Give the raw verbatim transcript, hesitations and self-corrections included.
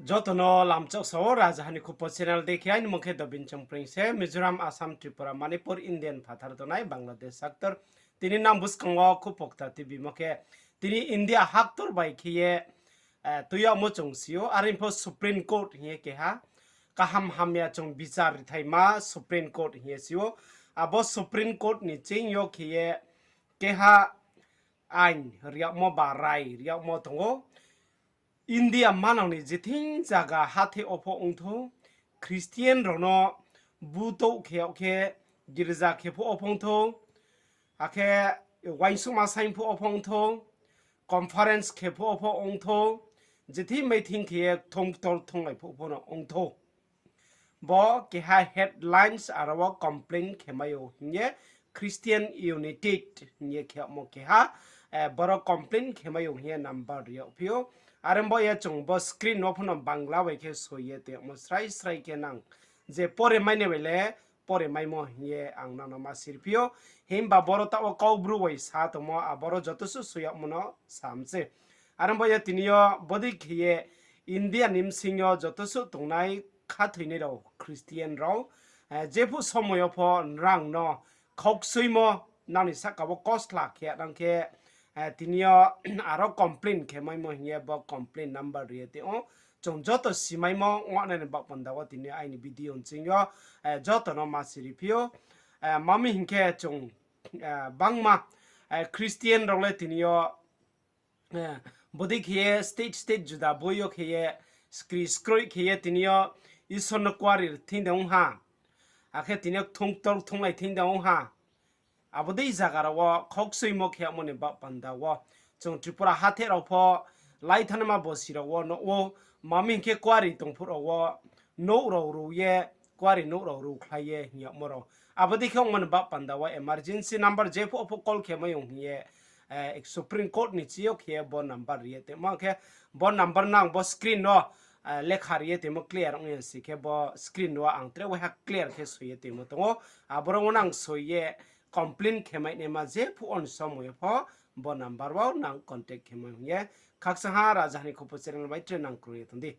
Joto no lamchak sao, Rajaha ni Khupo channel dei khe. Aini mung khe Dobin Chongpreng se, Mizoram, Assam, Tripura, Manipur, Indian phathar tongnai Bangladesh actor. Tini nang buskang wo Khupo Kta T V mo khe, tini India haktor bai khe ye, tui yagmo chung si ou, are pho Supreme Court hing ye keha kaham hamya chung bichar rithaima Supreme Court hing ye si ou. Abo Supreme Court ni ching yo khe ye keha ain riyagmo ba rai riyagmo tong ou. India manang ni jething zaga hatheh wo pho ongthou, Christian rao no butouh khe yag khe girza khe phuh wo pho ongthou, akhe uaingsouhma saing phuh wo pho ongthou, conference khe phuh wo pho ongthou, jething maithing khe ye kthung ktor thunglai phuh pho no ongthou. Bo keha headlines aro wo complain khe mai ou hing ye Christian United hing ye khe yagmo keha, boro complain khe mai ou hing ye number ri yagphi ou. Are bo ye chung bo screen wo pho no Bangla bai khe soi ye tongmo srai srai khe nang je pore mai nai bai le pore maimo hing ye ang nang no ma sirphi ou. Himba boro taoh wo Kaubru bai sa tongmo, aboro joto suh soi yagmo no sam se. Are bo ye tini yo bodei khe ye India ni bsing yo joto suh tongnai khathoinai rao Christian rao, jephuh somoi yo pho nrang no khauksoimo nang ni sahka wo kosla khe nang khe, tini yo aro complain khe maimo hing ye bo complain number ri ye tong ou. Chung joto simaimo ong nai ni baoh panda wo tini aini video nching yo joto no ma siriphi ou. Ma mi hing khe chung bangma Christian rao le tini yo bodei khe ye state state juda boi yo khe ye skri skroi khe ye tini yo Isor no kuari thing de ong ha. Akhe tini yo kthung ktor thunglai thing de ong ha. Abo dei zaga rao wo khauksoimo khe yagmo ni baoh panda wo chung Tripura hatheh rao pho laithanaima bosi rao wo nuh ou, ma mi hing khe kuari tong phuh rao wo nouh rao ru ye, kuari nouh rao ru khlai ye hing yagmo rao. Abo dei khe ongmo ni baoh panda wo emergency number jephuh wo pho call khe mai ong hing ye, Supreme Court ni chi yo khe bo number ri ye tongmo khe, bo number nang bo screen no lekha ri ye tongmo clear ong ya si khe bo screen no ang tre waiha clear khe soi ye tongmo tong ou. Aboro wo nang soi ye complain khe mai naima jephuh on somoi yo pho bo number wo nang contact khe mai hing ye. Khakchang ha Rajaha ni Khupo channel bai tre nang krung ye tong di.